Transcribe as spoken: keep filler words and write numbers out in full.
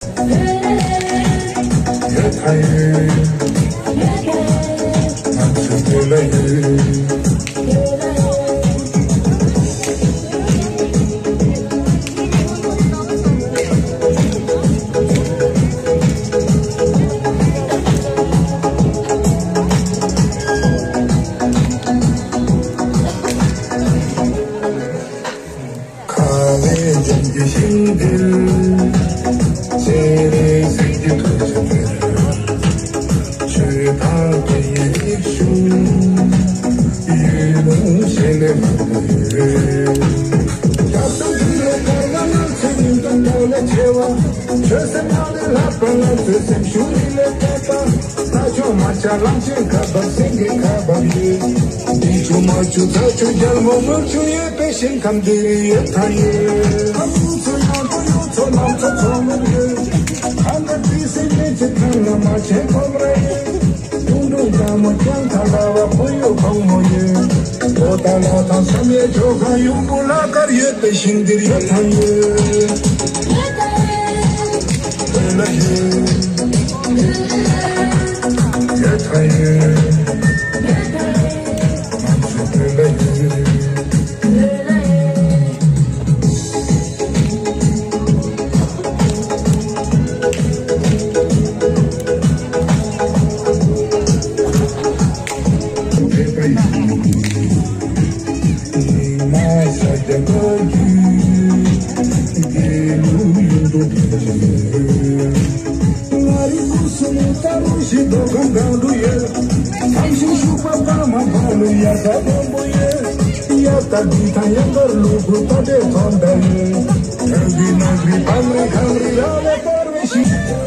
ཁ་བའི་འཇམ་གྱི་ཤིང་འདིར། སྤྱན་རས་གཟིགས་ཀྱི་ཐུགས་རྗེ་འདིར། ཆོས་དང་དེ་ཡི་རིག་གཞུང་། ཡུལ་ལུང་ཞེས་ནས་མང་པོ་ཡོད། རྒྱ་མཚོ་འདི་ལས་དཀར་བ། ནགས་ཚལ་ཉི་ཟླ་མདོག་ལས་ཆེ་བ། ཆོས་སེམས་ངང་ལས་ལྷག་པ། ང་ཚོའི་སེམས་ཤུགས་རི་ལས་འདས་པ། ས་ཕྱོགས་རྨ་བྱ་གླང་ཆེན་ཁ་འབབ། སེང་གེ་ཁ་འབབ་ཡོད། འབྲི་ཆུ་རྨ་ཆུ་རྫ་ཆུ་རྒྱལ་མོ་མུར་ཆུ་ཡོད་པའི་ཞིང་ཁམས་འདིར་ཡོད་ཐང་ཡོད། ཨ་ཁུ་ཚོ་ཡང་ཁོ་ཡོད་ཚོ་ལམ་ཚོ་ཚོ་མུར་ཡོད། ཁ་འདབས་དུས་སེ་མེད་ཚེ་ཐང་ལ་མ་ཆེན་ཁོམ་རེ་ཡོད། ཀྲུང་ཀྲུང་རྒྱ་མོ་རྐྱང་ཁ་ལ་བ་ཁོ་ཡོད་ཁོང་མོ་ཡོད། ལོ་ཏ་ལ་ཐང་བསམ་ཡས་ཇོ་ཁང་ཡུམ་བུ་ལ་དཀར་ཡོད་པའི་ཞིང་འདིར་ཡོད་ཐང་ཡོད། ང་རི་སྐུ་གསུམ་ལྟ་རུ་ཞིག་མདོ་ཁམས་སྒང་དུ་ཡོད། ཐང་ཤིང་ཤུག་པ་པ་མ་ཕ་ལུ་ཡ་ས་སྡོང་པོ་ཡོད། ཡ་ད་འདི་ཐང་ཡང་གར་ལུ་གུ་ཏོ་ཏེ་ཐོན་ད་ཡོད། ཐང་གི་ནག་རི་བམ་རི་ཁམ་རི་ར་ལ་བར་བའི་ཞིང་།